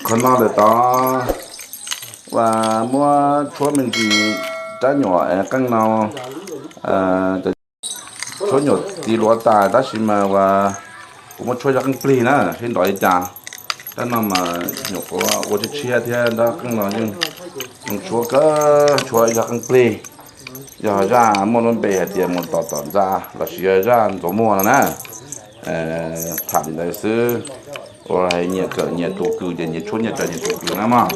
Qhov no lawm tod, uas muab tshuab me ntsis rab nyuam qeej no, tshuab nyuam txiv luav tas tab sis mas uas kuv muab tshuab yog qeej plig na, seb nrov li cas. Rab no mas nyuam qhuav ua tshiab tshiab thiab, rab qeej no yeej tshuab kawg, tshuab yog qeej plig. Yog zaj muaj lub npe hais tias mus tom tom ntxa lossis yog zaj ntxuav muag no na. Tham li ntawd xwb, ua nyias kawm nyias tus kws ces nyias tshuab nyias kawm nyias tus kws na mog.